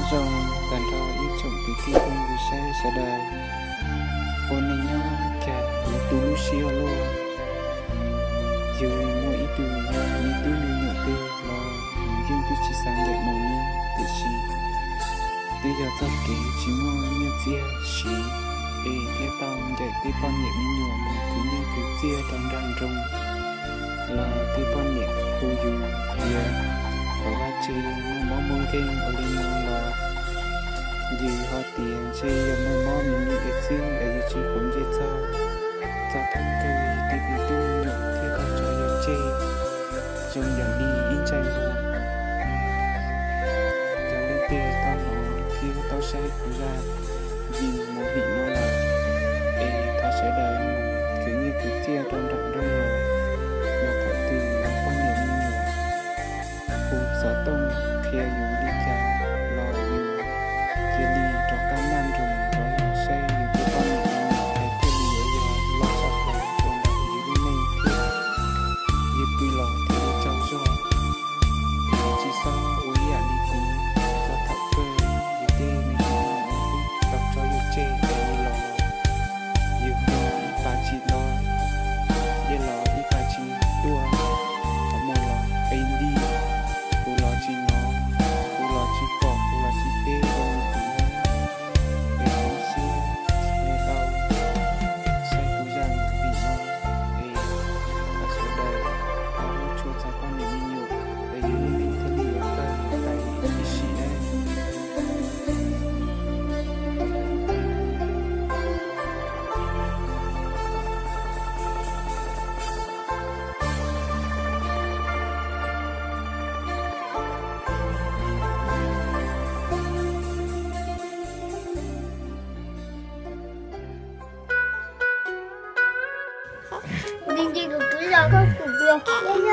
Zoo tag nrho ib tsoom kwv tij phooj ywg saib sawv daws, ua neej nyob cas yuav tu lub siab ua luaj. Yus muaj ib tug me tub me nyuam twg los yus yeej twb tsis xav ncaim mus li, tiam sis twb yog txoj kev tsis muaj nyiaj txiag siv es thiaj tau ncaim tej poj niam me nyuam mus khwv nyiaj khwv txiaj rau nram nroog. Los tej poj niam hu yus tias kom vaj tse muaj mob muaj nkeeg ua li no los yus ho tias ntshe yog muaj mob me me es xwb es yus tsis quav ntsej txog. Txog thaum kawg yus tej me tub me nyuam thiaj tau tso yus tseg. Zoo yam li ib ntsais muag, yog leej twg tau hnov thiab tau saib kuv zaj movie no lawm es thov sawv daws mus khwv nyiaj khwv txiaj rau nram nroog los, yog thaum twg yus poj niam me nyuam hu xov tooj qhia yus li cas los yus cia li rov qab maj nroos rov los saib yus tej poj niam me nyuam es thiaj li yuav yog loj tshaj plaws rau ntawm yus lub neej thiab. Yus pw los thiaj li tsaug zog. Yus tsis txhob ua ib yam li kuv, txog thaum kawg yus tej me tub me nyuam twb tau tso yus tseg es yus los los yus ho ib pas tsis los, dej los ib pas tsis tuaj, qhov muag los qi nti, kuv los tsis hnov, kuv los tsis pom, kuv los tsis pom rau yus tus nyab. Es zoo siab nej tau saib kuv zaj movie no, es thov sawv daws pab hlub tshua txog poj niam me nyuam es yus lub neej thiaj li yuav kawg tais ib sim na. Nti nti kuv twb los koj kuv pw.